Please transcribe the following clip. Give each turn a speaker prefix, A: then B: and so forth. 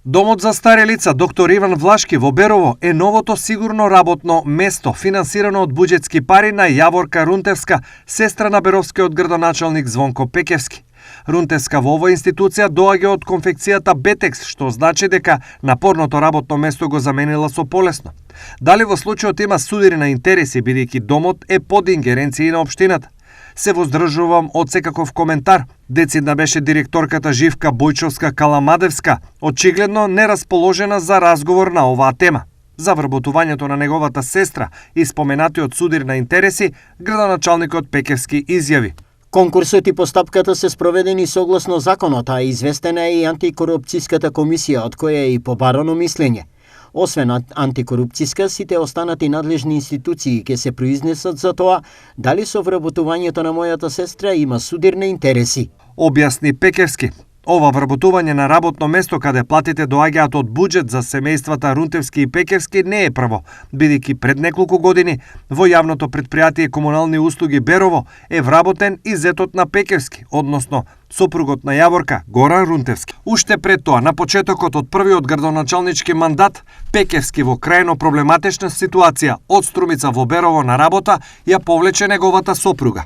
A: Домот за стари лица доктор Иван Влашки во Берово е новото сигурно работно место, финансирано од буџетски пари на Јаворка Рунтевска, сестра на беровскиот градоначалник Звонко Пекевски. Рунтевска во оваа институција доаѓа од конфекцијата Бетекс, што значи дека напорното работно место го заменила со полесно. Дали во случајот има судири на интереси, бидејќи домот е под ингеренција на општината? Се воздржувам од секаков коментар. Децидна беше директорката Живка Бојчовска Каламадевска, очигледно нерасположена за разговор на оваа тема. За вработувањето на неговата сестра и споменатиот судир на интереси, градоначалникот Пекевски изјави:
B: Конкурсот и постапката се спроведени согласно законот, а известена е и антикорупцијската комисија, од која е и побарано мислење. Освен антикорупцијска, сите останати надлежни институции ќе се произнесат за тоа дали со вработувањето на мојата сестра има судирни интереси.
A: Објасни Пекевски. Ова вработување на работно место каде платите доаѓаат од буџет за семејствата Рунтевски и Пекевски не е прво, бидејќи пред неколку години во јавното претпријатие Комунални услуги Берово е вработен и зетот на Пекевски, односно сопругот на Јаворка, Горан Рунтевски. Уште пред тоа, на почетокот од првиот градоначалнички мандат, Пекевски во крајно проблематична ситуација од Струмица во Берово на работа ја повлече неговата сопруга.